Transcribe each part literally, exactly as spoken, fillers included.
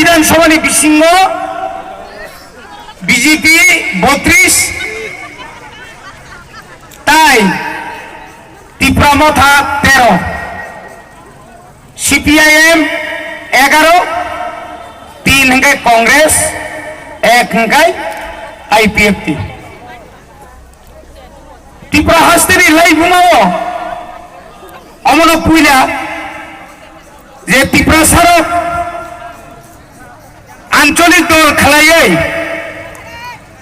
Bidhan Sabha ni bisingo B J P botris tai Tipra Motha tero, C P I M egaro, tin hingkai Congress, ek hingkai I P F T. Tripura hasteni laibumao omono puila je Tiprasarok ancholik dol khlaiwi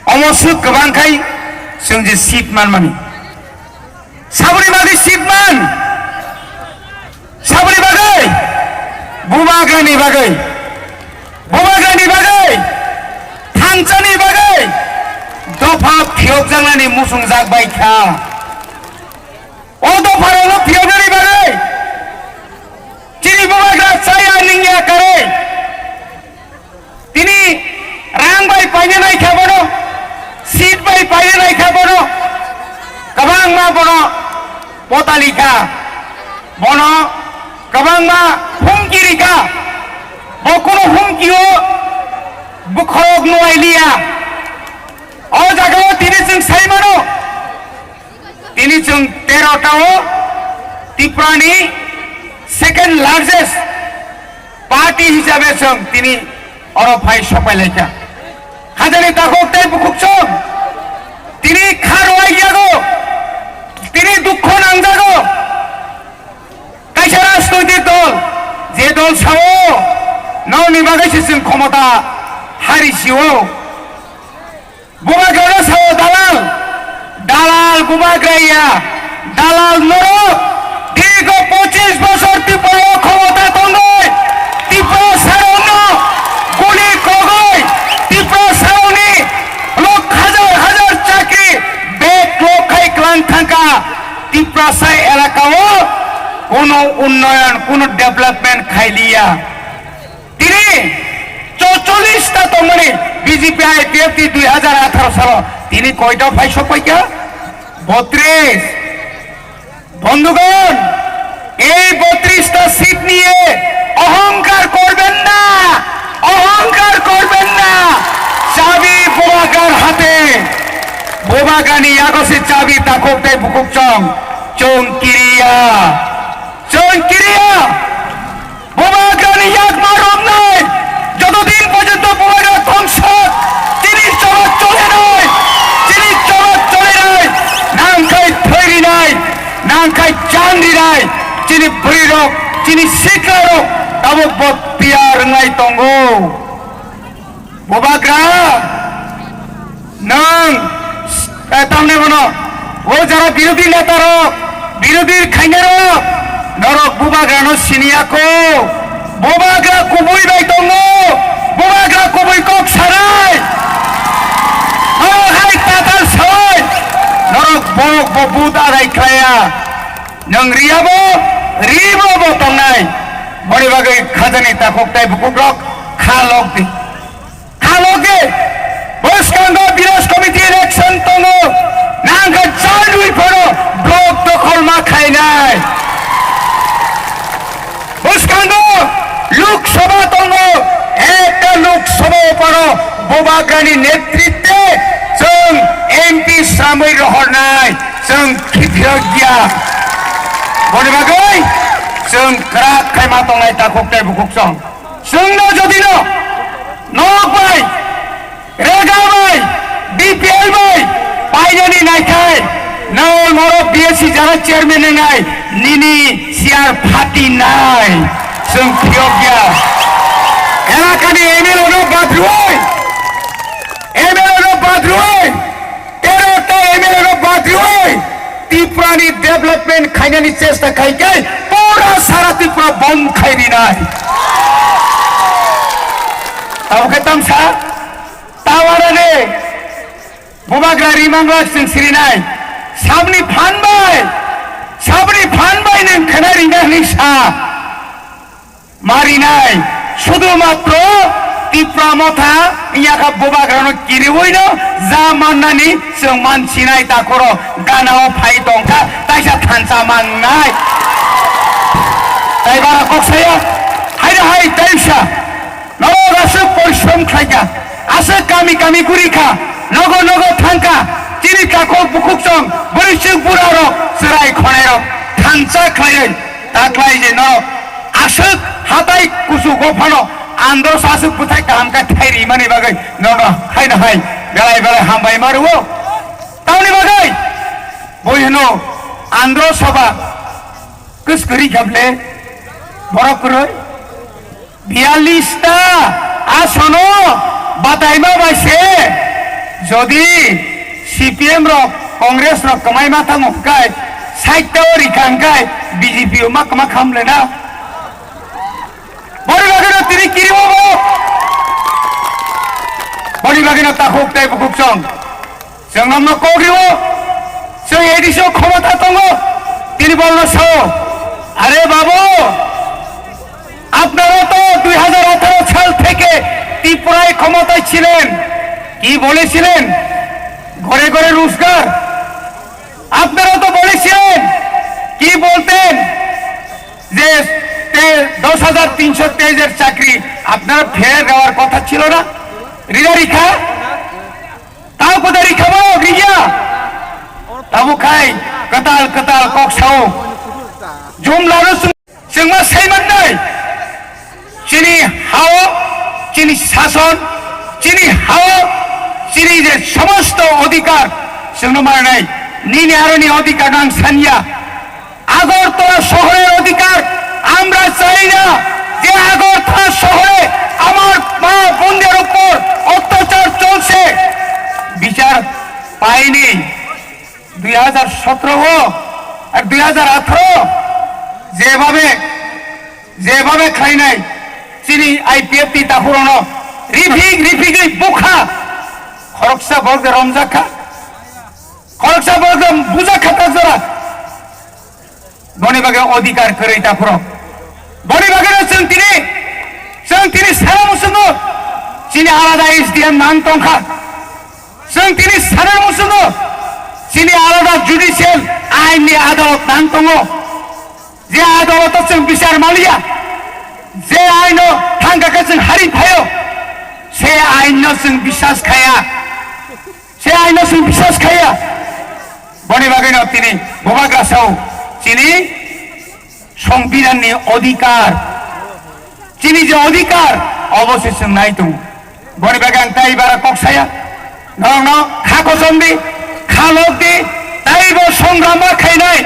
omo swk kwbang khai chwng je seat manmani. Saboni bagwi seat man, saboni bagwi, bubagrani bagwi, bubagrani bagwi, thansani bagwi dopha phiyokjaknani muchungjak bai kha. O dopharokno phiyoknani bagwi chini bubagra chaya ningya karwi tini rang bai paina nai kha bono, seat bai paina nai kha bono, kwbangma bono potali kha, bono kwbangma humki ri kha, bo kunu humkio bokhorok nuai liya. O jagao tini chwng sai mano, tini chwng tero ta o Tripura ni second largest party hisabe chwng tini oro phai sopai laikha. Hajani takhuk tei bukhuk chwng tini kha rwai yago, tini dukho nangjago. Kaisa rajnoitik dol, je dol sao, nokni bagwi se chwng khomota hari sio. Bubagrano sao dalal, dalal bubagra ya, dalal norok. Dirgho pochis bosor Tripura o khomota tongwi, Tripura sarokno guli kogwi, Tripura sarokni lok hajar hajar chakri bek lok khai klang thangkha. Tiprasa elaka o kunu unnoyon, kunu development khailiya. Tini chocholish ta tongmani B J P I P F T dui hajar atharo salo tini koita phai sokpaikha? Botris. বন্ধুগণ, এই বত্রিশটা সিট নিয়ে অহংকার করবেন না, অহংকার করবেন না। চাবি বোবাগার হাতে। Bobagrani yago se chabi takhuk tei bukhuk chwng, chwng kiriya, chwng kiriya. Bobagrani yakma romnai, joto din porjonto Bobagra tongsak, chini choba cholenai, chini choba cholenai, nangkhai thwirinai, nangkhai chanrinai, chini bwrwirok, chini siklarok tabuk bo tiyar wngnai tongo. Bubagra, nwng, eh, tamni bono, o jara birodhi neta rok, birodhi khainai rok, norok Bubagrano siniya kho. Bubagra kubui bai tongo, Bubagra kubui kok sanai. Norok hai tatal sanai, norok bok bo but adai khlaiya. Nwng riya bo, ribo bo tongnai. Boni bagwi khajani takhuk tei bukhuk rok kha lok di. Khaloge, bwskango village committee election tongo, nangkha chalwi phano block dokhol ma khainai. Bwskango Lok Sabha tongo, ekta Lok Sabha o phano Bubagrani netritwe chwng M P sramwi rohornai, chwng khiphiyokya. Boni bagwi chwng kwrak khaima tongnai takhuk tei bukhuk chwng. Chwngno jodino nok bai, rega bai, B P L bai painani naikhai, nang oro B S C jara chairman wngnai, nini chair phati nai, chwng phiyokya. Elakani M L A no badroi, M L A no badroi, tero ta M L A no badroi, Tripura ni development khainani chesta khai khe pura sara Tripura bomb khai rinai. Tamo khe tamsa, tawara de, Bubagra rimang lak sing sirinai, sabni phan bai, sabni phan bai nang khana rinai hinwi sa. Marinai, sudhumatro Tipra Motha, yakha Bubagrano kiriwino ja mannani chwng mansinai takhoro ganao phai tongkha, taisa thansa mannai. Tai bara kok saya, haida hai taisa, noro rasa Kami kuri kha, nogo nogo thang kha, chini takhuk bukhuk song, bwrwi chwng bura rok, chwrai khonai rok, thansa khlaiwi, ta khlai je norok aswk hatai kuchuk o phano andro saswk bwthai kaham khe thai rimani bagwi nono haino hai belai belai hambai ma rwo. Tamni bagwi bui hwno andro soba kwskwrwi kha ble borok kwrwi. Biyallis ta asono bataima bai se, jodi C P M rok, Congress rok kwmai ma tamo hwnkhe, sait ta o rikha hwnkhe, B J P o ma kwma kham le na? Boni bagwi no tini kirimo bo. Boni bagwi no takhuk tei bukhuk song. Chwng nokno kok rio, chwng A D C o khomota tongo, tini bolno sao, "আরে বাবু, আপনারা তো দুই হাজার আঠারো সাল থেকে ত্রিপুরায় ক্ষমতায় ছিলেন, কি বলেছিলেন? ঘরে ঘরে রোজগার। আপনারা তো বলেছিলেন, কি বলতেন যে তে-, দশ হাজার তিনশো তেইশ এর চাকরি আপনারা ফেরত দেওয়ার কথা ছিল না?" Rida rikha? Tao kwdari kha borok rikya. Tabuk khai kwtal kwtal kok sao. Jumlano chwng, chwngma saimanai. Chini hao, chini sason, chini hao, chini je somosto odhikar chwngno manai. Nini aroni odhikar nang sanya. Agartala শহরের অধিকার আমরা চাই না, যে আগরতলা শহরে আমার মা বোনদের উপর অত্যাচার চলছে, বিচার পায়নি। দুই হাজার সতেরো আর দুই হাজার আঠারো যেভাবে, যেভাবে খাইনাই চিনি আইপিএফ টি তাহুরনো রিফিক রিফিক বুখা খরকসা বলতে রমজাখা, খরকসা বলতে বুঝা খাতা জোড়া Boni bagwi odhikar kwrwi takhurok. Boni bagwi no chwng tini, chwng tini sana muchungo chini alada S D M nang tongkha. Chwng tini sana muchungo chini alada judicial ain ni adalot nang tongo. Je adaloto chwng bichar maliya, je aino thangkha khe chwng hari phaio, se aino chwng biswas khaya. Se aino chwng biswas khaya. Boni bagwino tini bubagra sao chini songbidanni odhikar, chini je odhikar, obo se chwng nai tongo. Boni bagwi ang tai bara kok saya, norokno kha kochom di, kha lok di, taibo songram ma khainai,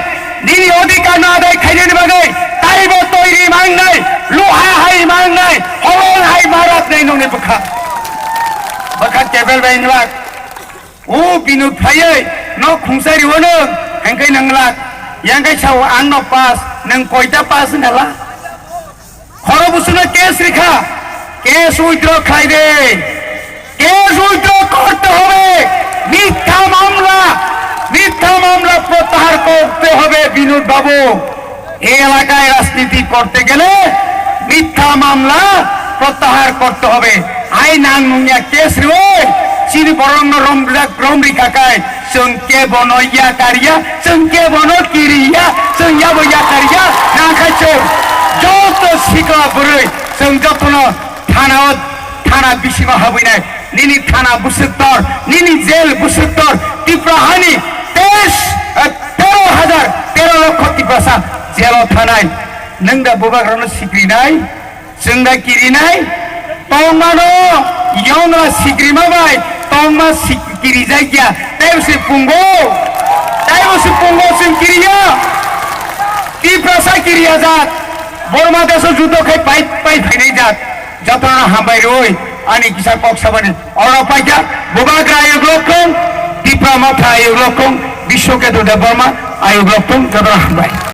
nini odhikar no adai khainani bagwi taibo toiri mangnai, luha hai mangnai, holong hai maratnai nongni bwkha. Bwkha table bai nwlak. O Binod phaiwi nok khungsa riwo nwng, hengkai nang lak, yangkai sao ang nok pass, nwng koita pass wngkha la? Khoro busuno case rikha, case withdraw khlai de, case withdraw korte hobe, মিথ্যা মামলা, মিথ্যা মামলা প্রত্যাহার করতে হবে বিনোদ বাবু। এই এলাকায় রাজনীতি করতে গেলে মিথ্যা মামলা প্রত্যাহার করতে হবে। I nang nungya case riwi, chini borokno rom rom rikha kai, chwng kebono yakarya, chwng kebono kiriya, chwng yabo yakarya, nangkha chwng joto sikla bwrwi, chwng jotono thana o, thana bisingo habwinai. Nini thana bwswk tor, nini jail bwswk tor, Tripura hani teis, eh, tero hajar, tero lokho Tiprasa jail o thanai. Nwng da bubagrano sikrinai, chwng da kirinai, tongmano yongla sikrima bai, tongma sik-, kirijakya, taibo se pungo, taibo se pungo chwng kiriya. Tiprasa kiriya jat, Borma deso judo khai pai, pai phainai jat. Jotono hambai rwi ani kisa kok sabani. Oro paikha Bubagra ayuk lokong, Tipra Motha ayuk lokong, Biswakethu Debbarma ayuk lokong, jotono hambai.